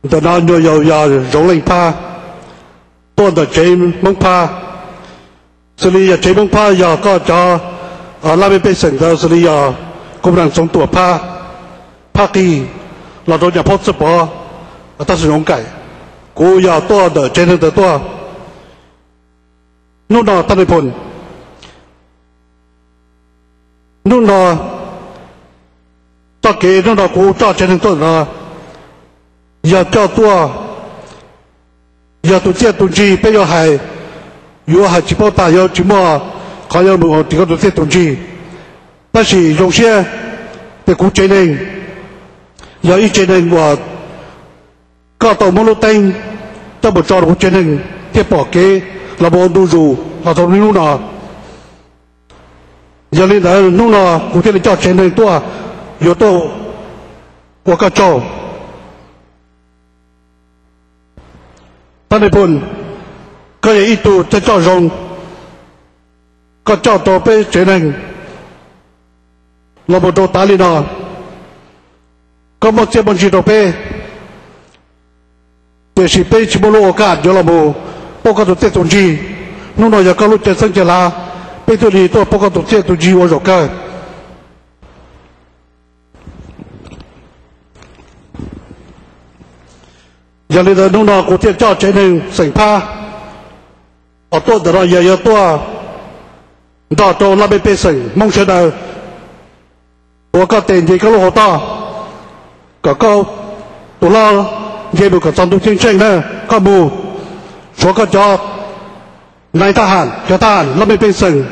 Ntawm no nyuam yaus yog Zoov Leej Phab, tuaj ntawm tsev Hmoob Phab. Xws li yog tsev Hmoob Phab yog koj cov laj mej pej xeem ntawd xws li yog Kuv Naj Txoov Tuam Phab, Phab Qig, los rau Nyaj Phob Txwj Pov, Taj Xeem Zoov Kaim. Kuv yog tuaj ntawm tsev neeg ntawd tuaj. Hnub no thaj neeg phoom, hnub no txoj kev hnub no kuv coj tsev neeg tuaj no yog coj tuaj, yog tus txiaj tus ntsig peb yuav hais, yuav hais tsis paub tas, yuav tsis muaj qhov yuav mus ris koj tus txiaj tus ntsig. Tab sis zoo siab tias kuv tsev neeg yog ib tsev neeg uas koj tau muab lub teeb coj mus tso rau kuv tsev neeg thiaj pom kev los mus ua ntu zus los txog hnub no. Yog li ntawd hnub no kuv thiaj li coj tsev neeg tuaj, yuav tuaj ua koj tsaug. Thaj neeg phoom, koj yog ib tug coj coj zoo, koj coj tau peb tsev neeg los mus rau tav li no. Koj muaj txiaj muaj ntsig rau peb, tiam sis peb tsis muaj lub au kaj yuav los mus paub koj tus txiaj tus ntsig. Hnub no yog koj lub caij txheeb caij lav, peb thiaj li tuaj paub koj tus txiaj tus ntsig ua zaum kawg. Yog li ntawd hnub no kuv thiaj coj tsev neeg xeem Phab uas tuaj ntawm no yog yuav tuaj nrog rau laj mej pej xeem Hmoob sawv daws ua koj tes nce koj lub hauv toj, kom koj tus hlob nce mus kom txog ntuj ceeb tsheej na. Koj mus, suav koj cov nais thab ham, cov thab ham laj mej pej xeem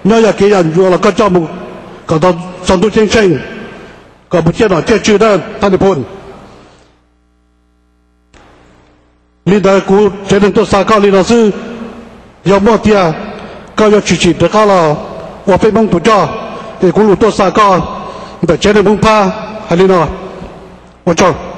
nyob yog kev yog ncua los koj coj mus kom txog ntuj ceeb tsheej, kom mus ciaj nom ciaj tswv na thaj neeg phoom. Li ntawd kuv tsev neeg tuaj xa koj li no xwb. Yog muaj tiag koj yuav tshwm sim rov qab los ua peb Hmoob tus coj, es kuv lus tuaj xa koj ntawm tsev neeg Hmoob Phab hais li no. Ua tsaug.